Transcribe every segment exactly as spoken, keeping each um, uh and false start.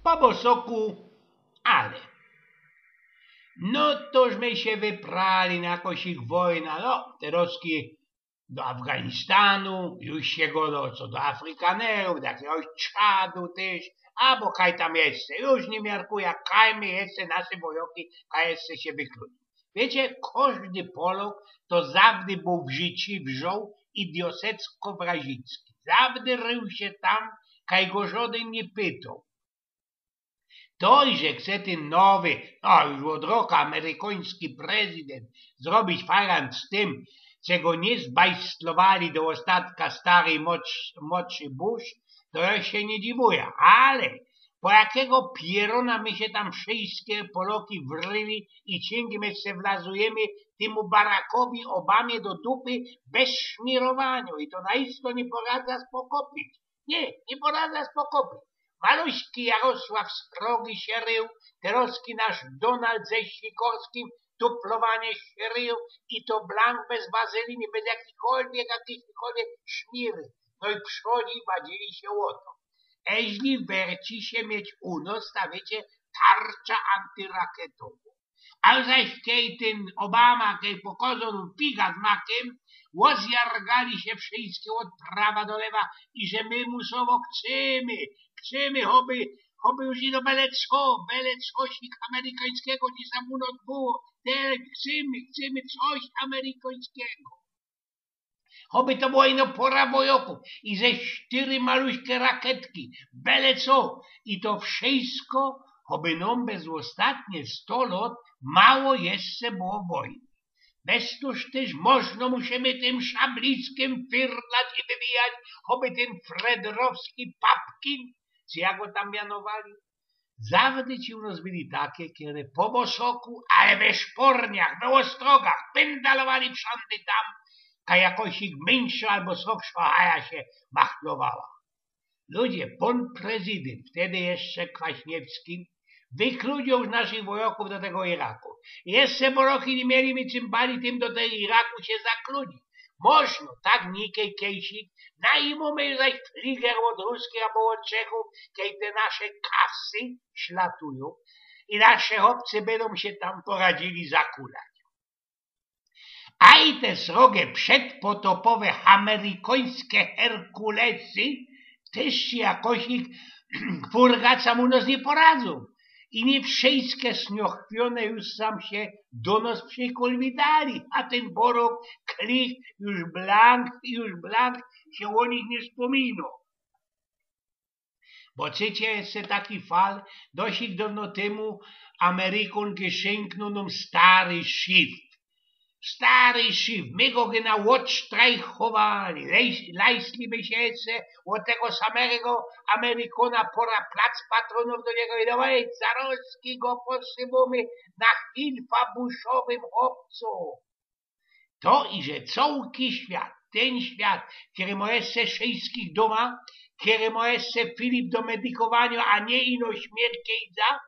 Po bosoku, ale. No toż my sie wyprali na jakoś ich wojna, no, terozki do Afganistanu, już sie godo, co do Afrikanerōw, do jakigoś Czadu tyż, abo kaj tam jeszcze, już niy miarkuja, kaj my jeszcze nasze wojoki, kaj jeszcze sie wykludziōm. Wiycie, kożdy Polok to zawdy bōł w życiu wrzoł i diosecko wrazicki. Zawdy rył sie tam, kaj go żodyn niy pytoł. To, że chce tyn nowy, no już ôd roku, amerykański prezydynt zrobić faran z tym, czego niy zbajstlowali do ôstatka stary, młodszy, młodszy Bush, to jo sie niy dziwuja, ale po jakigo pierōna my sie tam wszyjske Poloki wryli i cinkym jeszcze wlazujymy tymu Barackowi Obamie do dupy bez szmirowanio i to na isto niy poradza spokopić. Niy, niy poradza spokopić. Maluśki Jarosław Srogi sie rył, terozki nasz Donald ze Sikorskim tuplowanie sie ryją i to blank bez wazyliny, bez jakichkolwiek, jakichkolwiek szmiry. No i przodzi wadzili sie ô to. Eźli werci sie mieć u nos, ta wiycie, tarcza antyrakietowŏ. A zaś kej tyn Obama, kej pokazoł figa z makym, ôzjargali sie wszyjske ôd prawa do lewa i że my musowo chcymy, chcymy, choby, choby już ino bele co, bele cosik amerykańskigo, ci sam u nos było, te chcymy, chcymy coś amerykańskigo. Choby to była ino pora wojokōw i ze sztyry maluśke rakietki, bele co, i to wszyjsko, choby nōm bez ôstatnie sto lŏt mało jeszcze było wojny. Bez toż tyż możno mu sie my tym szabliskym fyrlać i wybijać, choby tyn fredrowski Papkin, czy jak go tam mianowali, zawdy ci u nos byli take, kere po bosoku, ale we szporniach, we ôstrogach, pyndalowali wszandy tam, kaj jakoś ich myńszo abo srogszo haja sie machlowała. Ludzie, pōn prezydynt, wtedy jeszcze Kwaśniewski, wykludziył już naszych wojokōw do tego Iraku. Jeszcze Poloki niy mieli my cymbali tym do tego Iraku sie zakludzić. Możno, tak nikej kejsik, najmōmy zaś fliger ôd Ruskich abo ôd Czechōw, kej te nasze kasy ślatujōm i nasze chopcy bydōm sie tam poradzili zakulać. A i te srogie przedpotopowe amerykańske Herkulesy tyż sie jakoś ich furgacam u nos niy poradzōm. I niy wszyjske sniochwiōne już sam sie do nos przikulwidali, a tyn Borok Klich już blank, już blank sie ô nich niy spōmino. Bo cycie jeszcze taki fal, dosik downo tymu Amerykōn geszynknōł nōm stary szyft. Stary szyft, my go gena ôdsztrajchowali, lej-, lejsli my sie jeszcze ô tego samego Amerykōna pora plac patronōw do niego i dawaj, zarozki go posywōmy na hilfabuszowym chopcu. To iże cołki świat, tyn świat, kery mo jeszcze Szyńskich dōma, kery mo jeszcze Filip do medykowaniŏ, a niy ino śmierć kejza,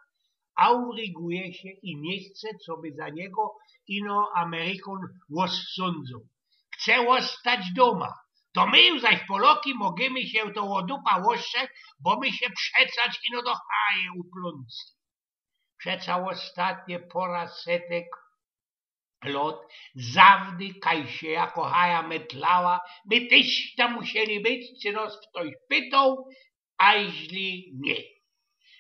a uryguje sie i niy chce, coby za niego ino Amerykōn ôsądzoł. Chce ôstać dōma. To my już zaś Poloki możymy sie to ô dupa ôstrzec, bo my sie przecać ino do haje uplōncy. Przeca ôstatnie pora setek lŏt, zawdy kaj sie jako haja metlała, my tyż tam musieli być, czy nos ftoś pytoł, a jeźli niy.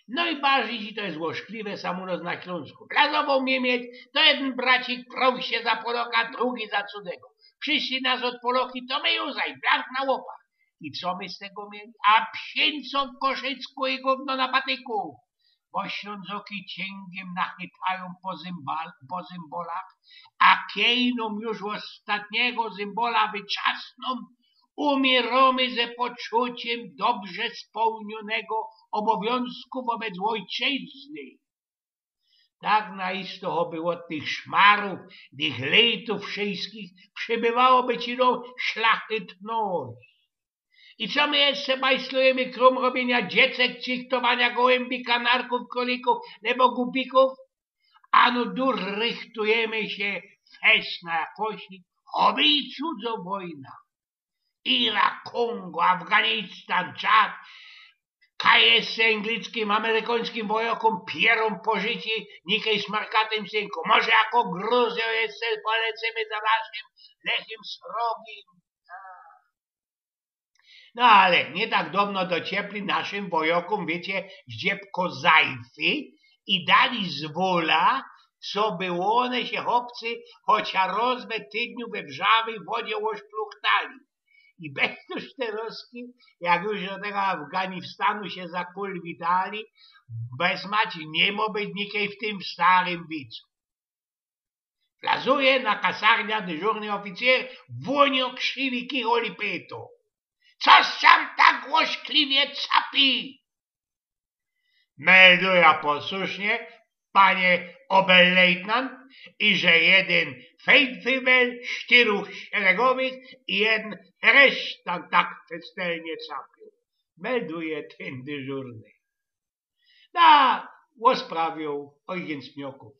Nojbardzij to je złośliwe sam u nos na Ślōnsku. Blazowoł Niymiec, to jedyn bracik proł sie za Poloka, drugi za cudzego. Prziszli nazŏd Poloki, to my już zaś blank na łopach. I co my z tego mieli? A psiyńco w koszycku i gōwno na patyku. Bo Ślōnzoki ciyngiym nachytajōm po zymbal-, po zymbolach, a kej nōm już ôstatnigo zymbola wytrzasnōm, umiyromy ze poczuciym dobrze spełniōnego ôbowiōnzku wobec ôjczyzny. Tak na isto, choby ôd tych szmarōw, tych lejtōw szyńskich, przebywało by ci, no, szlachetność. I co my jeszcze bajslujymy, krōm robiyniŏ dziecek, cichtowanio gołymbi, kanarkōw, krōlikōw, lebo gupikōw? Ano dur rychtujymy sie fest na jakoś, choby i cudzo wojna. Irak, Kongo, Afganistan, Czad, Jeszcze anglickim, amerykańskim wojokōm pierōm pożycie, nikej smarkatym synku. Może jako Gruzjo jeszcze polecymy za naszym lechym srogim. No ale niy tak downo dociepli naszym wojokōm, wiycie, zdziebko zajfy i dali zwolōna, coby ône sie, chopcy, chocia roz we tydniu we wrzawej wodzie ôszpluchtali. I bez to szteroski, jak już do tego Afganistanu sie zakulwitali, bez mać niy mo być nikej w tym starym wicu. Wlazuje na kasarniã dyżurny ôficyr, wōnio krziwi, kichol i pyto: „Coś tam tak głośkliwie capi?” Melduja posłusznie, panie obelejtnant, iże jedyn fejtfibel, sztyruch szeregowych i jedyn resztan tak festelnie capiōł. Melduje tyn dyżurny. Da, ôsprawioł ôjgyn Smiokōw.